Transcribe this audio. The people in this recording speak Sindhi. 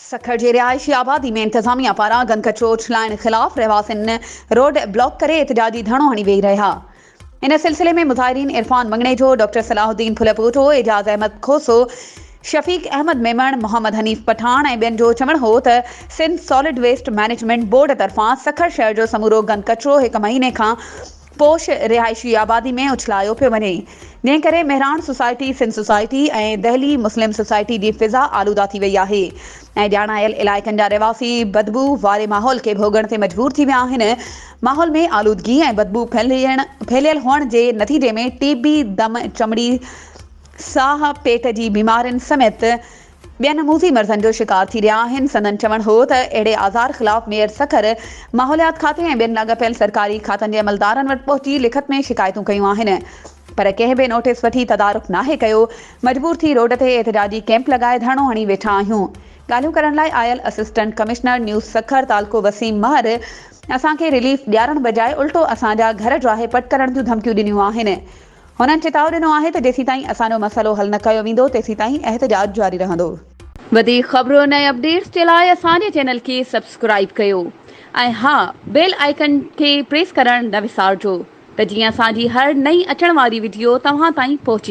سکر جي رهائشي آبادي ۾ انتظاميا پاران گند ڪچرو اڇلائڻ خلاف رهواسين روڊ بلاڪ ڪري احتجاجي ڌرڻو هڻي ويهي رهيا. ان سلسلي ۾ مظاهرين عرفان مڱڻيجو، ڊاڪٽر صلاح الدين ڦلپوٽو، اعجاز احمد کوسو، شفيق احمد ميمڻ، محمد حنيف پٺاڻ ۽ ٻين جو چوڻ هو ته Sindh solid waste management board طرفان سکر شهر جو سمورو گند ڪچرو هڪ مهيني کان پوش رهائشي آبادي ۾ اڇلايو پيو وڃي، جنهن ڪري Mehran society, Sindh society ۽ Delhi Muslim society جي فضا آلوده ٿي وئي آهي ۽ ڄاڻايل علائقن جا رهواسي بدبوء واري ماحول کي ڀوڳڻ تي مجبور ٿي ويا آهن، ماحول ۾ آلودگي ۽ بدبوء ڦهليل هئڻ جي نتيجي ۾ ٽي بي، دم، چمڙي، ساهه، پيٽ جي بيمارين سميت ٻين موذي مرضن جو شڪار ٿي رهيا آهن، سندن چوڻ هو ته اهڙي آزار خلاف ميئر سکر، ماحوليات کاتي ۽ ٻين لاڳاپيل سرڪاري کاتن جي عملدارن وٽ پهچي لکت ۾ شڪايتون ڪيون آهن پر ڪنهن به نوٽيس وٺي تدارڪ ناهي ڪيو، مجبور ٿي روڊ تي احتجاجي ڪئمپ لڳائي ڌرڻو هڻي ويٺا آهيون، ڳالهيون ڪرڻ لاء آيل اسسٽنٽ ڪمشنر نيو سکر تعلقو وسيم مهر اسان کي رليف ڏيارڻ بجاء الٽو اسان جا گهر ڊاهي پٽ ڪرڻ جون ڌمڪيون ڏنيون آهن. هنن چتاء ڏنو آهي ته جيسيتائين اسان جو مسئلو حل نه ڪيو ويندو تيسيتائين احتجاج جاري رهندو. وڌيڪ خبرن ۽ اپڊيٽس جي لاء اسان جي چينل کي سبسڪرائيب ڪيو ۽ ها بيل آئيڪن کي پريس ڪرڻ نه وسارجو ته جيئن اسان جي هر نئين اچڻ واري وڊيو توهان تائين پهچي.